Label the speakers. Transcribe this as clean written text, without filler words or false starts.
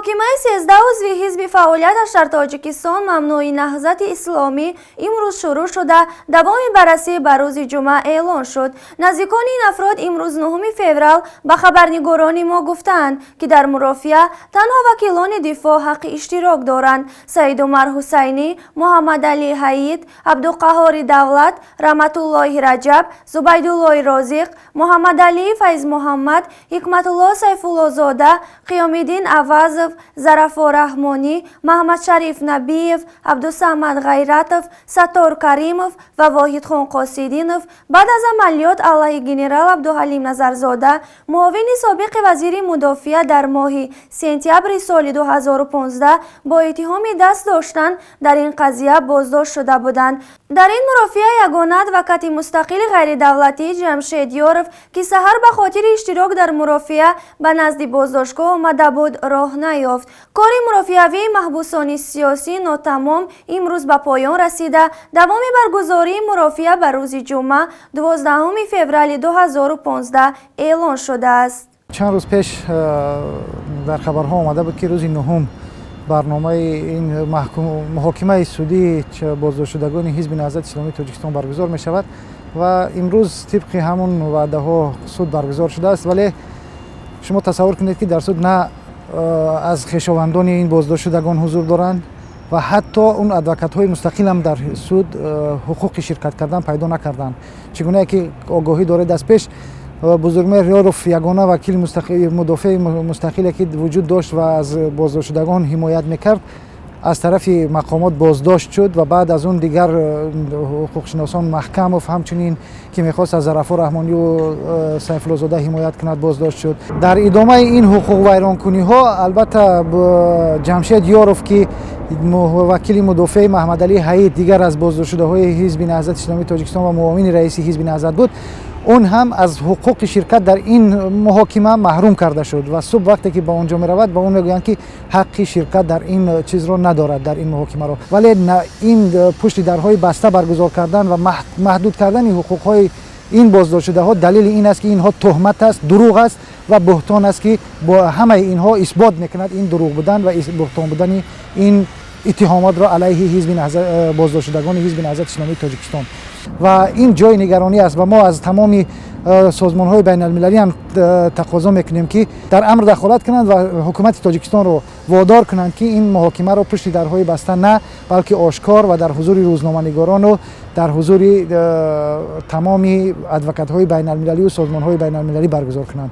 Speaker 1: Муҳокимаи 13 узви ҳизби фаъолияташ дар Тоҷикистон мамнӯи Наҳзати Исломӣ имрӯз шурӯъ шуда, давоми баррасӣ ба рӯзи ҷумъа эълон шуд. Наздикони ин афрод имрӯз, 9 феврал, ба хабарнигорони мо гуфтаанд, ки дар мурофиа танҳо вакилони дифоъ ҳаққи иштирок доранд. Саидумар Ҳусайнӣ, Муҳаммадалӣ Ҳаид, Абдуқаҳҳори Давлат, Раҳматуллоҳи Раҷаб, Зубайдуллои Розиқ, Муҳаммадалӣ Файзмуҳаммад, Ҳикматулло Сайфуллозода, Қиёмиддин Авазов, Зарафо Раҳмонӣ, Маҳмадшариф Набиев, Абдусамад Ғайратов, Саттор Каримов ва Воҳидхон Қосидинов баъд аз амалиёт алайҳи генерал Абдуҳалим Назарзода, муовини собиқи вазири мудофиа, дар моҳи сентябри соли 2015 бо иттиҳоми даст доштан дар ин қазия боздошт шуда буданд. Дар ин мурофиа ягона адвокати мустақили ғайридавлатӣ Ҷамшед Ёров, ки саҳар ба хотири иштирок дар мурофиа ба назди боздоштгоҳ омада буд, роҳ наёфт. Кори мурофиавии маҳбусони сиёсӣ нотамом имрӯз ба поён расида, давоми баргузории мурофиа ба рӯзи ҷумъа, 12 феврали 2015 эълон шудааст.
Speaker 2: Чанд рӯз пеш дар хабарҳо омада буд, ки рӯзи нуҳум барномаи ин муҳокимаи судии боздоштшудагони ҳизби Наҳзати Исломии Тоҷикистон баргузор мешавад ва имрӯз тибқи ҳамун ваъдаҳо суд баргузор шудааст. Вале шумо тасаввур кунед, ки дар суд на аз хешовандони ин боздоштшудагон ҳузур доранд ва ҳатто он адвокатҳои мустақилам дар суд ҳуқуқи ширкат кардан пайдо накарданд. Чӣ гунае ки огоҳӣ доред, аз пеш Бузургмеҳр Ёров, ягона вакили мудофеи мустақиле ки вуҷуд дошт ва аз боздоштшудагон ҳимоят мекард, аз тарафи мақомот боздошт шуд ва баъд аз он дигар ҳуқуқшиносон, Маҳкамов ҳамчунин, ки мехост аз Зарафо Раҳмонию Сайфуллозода ҳимоят кунад, боздошт шуд. Дар идомаи ин ҳуқуқвайронкуниҳо, албатта, Ҷамшед Ёров, ки вакили мудофеи Маҳмадалӣ Ҳаид, дигар аз боздоштшудаҳои ҳизби Наҳзати Исломии Тоҷикистон ва муовини раиси ҳизби Наҳзат буд, он ҳам аз ҳуқуқи ширкат дар ин муҳокима маҳрум карда шуд. Ва субҳ вақте ки ба он ҷо меравад, ба он мегӯянд, ки ҳаққи ширкат дар ин чизро надорад, дар ин муҳокимаро. Вале ин пушти дарҳои баста баргузор кардан ва маҳдуд кардани ҳуқуқҳои ин боздоштшудаҳо далели ин аст, ки инҳо туҳмат аст, дурӯғ аст ва буҳтон аст, ки бо ҳамаи инҳо исбот мекунад ин дурӯғ будан ва буҳтон будани ин иттиҳомотро алайҳи ҳизби боздоштшудагони ҳизби Наҳзати Исломии Тоҷикистон. Ва ин ҷои нигаронӣ аст ва мо аз тамоми созмонҳои байналмилалӣ ҳам тақозо мекунем, ки дар амр дахолат кунанд ва ҳукумати Тоҷикистонро водор кунанд, ки ин муҳокимаро пушти дарҳои баста на, балки ошкор ва дар ҳузури рӯзноманигорону дар ҳузури тамоми адвокатҳои байналмилалию созмонҳои байналмилалӣ баргузор кунанд.